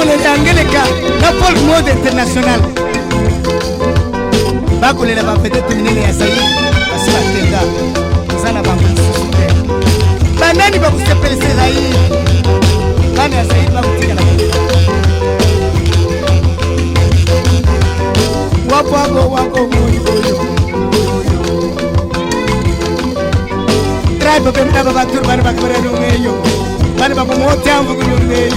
Bakolela angeleka na folk mode international, bakolela bavedete minene ya Zaire basi bakenda, toza na bango lisusu te. Banani bakosepelisa Zaire? Bana ya Zaire bakotikala wapwako wako moyo tribe pemna babaturu bana bakabaralungeyo bana bakomotyamvukulungeye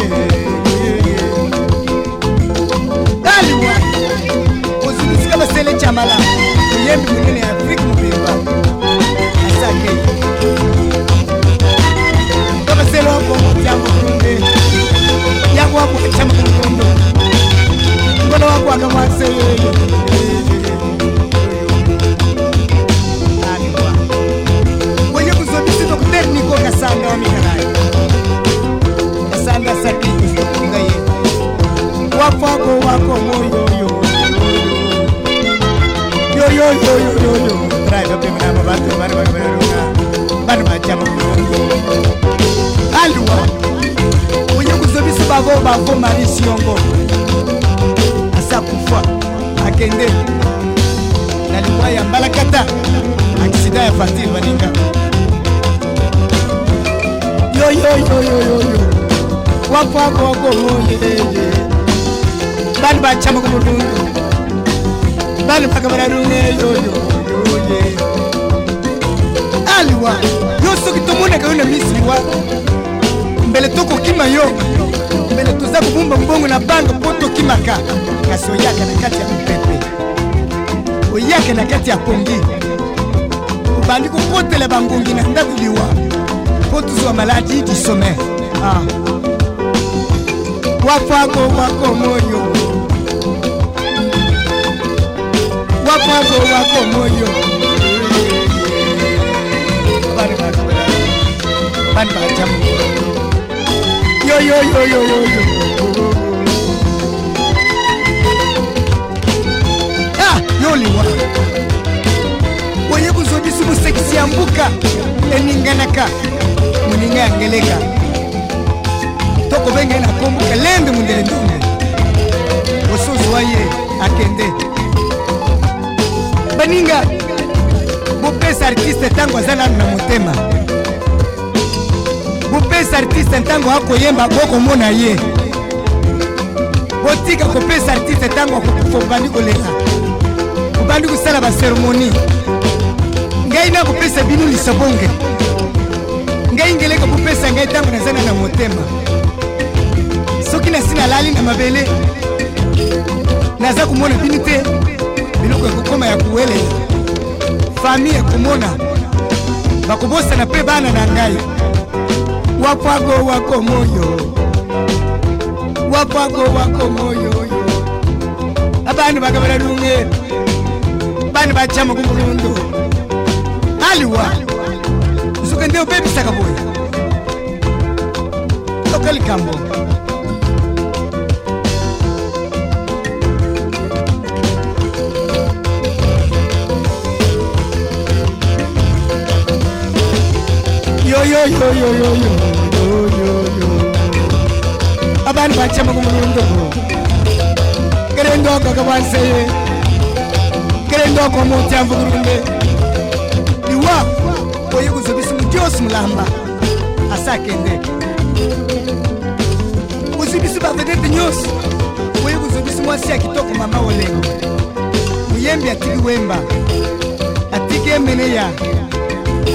aliwa ozibisika basele chamala oyembi monene ya Afrike mobimba asakei kabasele wakomotyamvukulunge yakwakwachamukungundo ngono wakwaka mwaseyeye aliwa oye kuzobisi Docteur Niko Kasanga wa mikalai Kasanga saki kustokunga ye wafako wako moyoyo yoyoyoyoyoyo drive pemna bato bana babarunga bana bachama munondo aliwa oye kuzobisi bavo bavo Marisiongo asa kufa akende na liwa ya mbalakata accident ya voiture baninga yoyoyoyoyoyo wafako wako moyeye bani bachama kumulundu bani bakabararunge yoyoyoye aliwa yo soki tomonaka yo na misiliwa mbele tokokima yo mbele toza kobumba mbongo na banque mpo tokimaka, kasi oyaka na kati ya mopepe, oyaka na kati ya pongi, obandi kokotela bangongi na ndako liwa mpo tozwa maladie du sommeil. Ah. Wafako wako moyo wafako wako moyo bani bani bajamu yoyoyoyoyoyo ah, yoliwa oye kozwa biso mosekisi ya mbuka eninganaka moninga ya ngeleka tokobenga ye na kombo Kelende mundele ndongo osozwa ye akende. Baninga, bopesa artiste ntango aza nanu na motema, bopesa artiste ntango akoyemba bokomona ye, botika kopesa artiste ntango akokufa obandi kolela, obandi kosala bacérémonie. Ngai nakopesa bino lisabonge, ngai ngeleka, bopesa ngai ntango naza na motema. Soki nasi nalali na mabele, naza komona bino te, biloko ekokoma ya kowelela, famille ekomona, bakobosana mpe bana na ngai. Wapwago wako moyo wapwago wako moyo abantu bakabalalunge bana bachama kumulundu aliwa nsuka nde obebisaka boye toka likambo. Yoyoyoyoyoyoyoyo abantu bachama kumulundu kerendoko kabwanseye kerendoko motyamvukulunde liwa oye kuzwa biso mudiosi mulamba asa akende ozwi biso bavedete nyonso oye kozwa biso mwasi ya kitoko mama Olengo moyembi atiki Wemba, atiki Emeneya,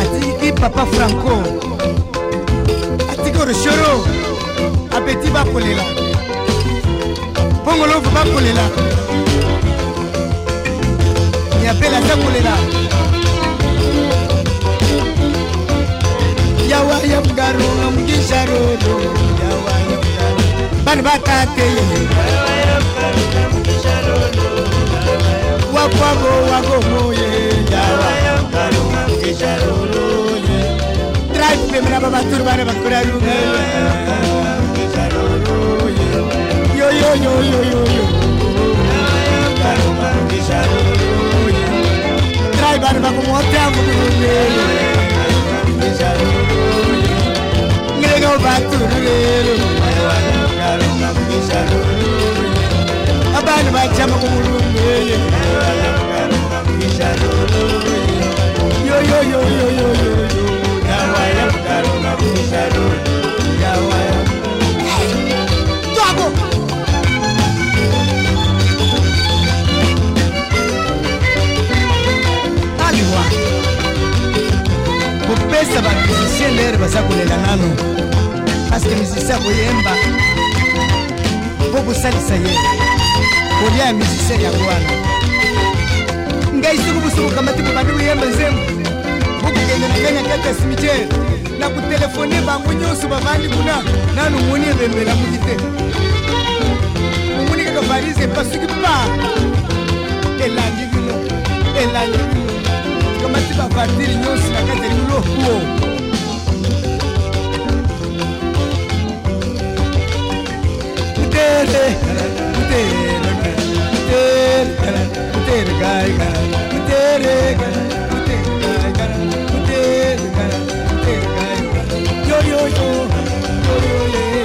atiki papa Franco, atiki Oroshoro apeti bakolela Pongolovu bakolela Nyapela aza kolela yawa ya mgarunga mukisharolo yawa ya mgaru bana batateye wakwabo wakomoye yawa ya mgarunga mukisharolo drive pemena babaturu bana bakora runge yo yo yo yo yo yo drive bana bakumotambu ngeleka baturu lelo. Abana bajama kumulundu yo yo yo yo yo yo yo. Twago. Aliwa kopesa bamusicien lere baza kolela nano, parceke musicien akoyemba mpo kosalisa ye kolia ya musicien yango wana. Ngai soki bosi bokamati, bobandi koyemba nzembo, bokokende na ngai na kati ya cimetière na kotelefone bango nyonso bavandi kuna. Nanu moni ebembe namuki te, omoni kaka valise epasuki pa, elandi bino, elandi bino, kamati bavatire nyonso na kati ya biloko. Mutere, mutere, mutere, mutere, gai, mutere, mutere, gai, mutere, mutere, gai, yo yo yo yo yo ye.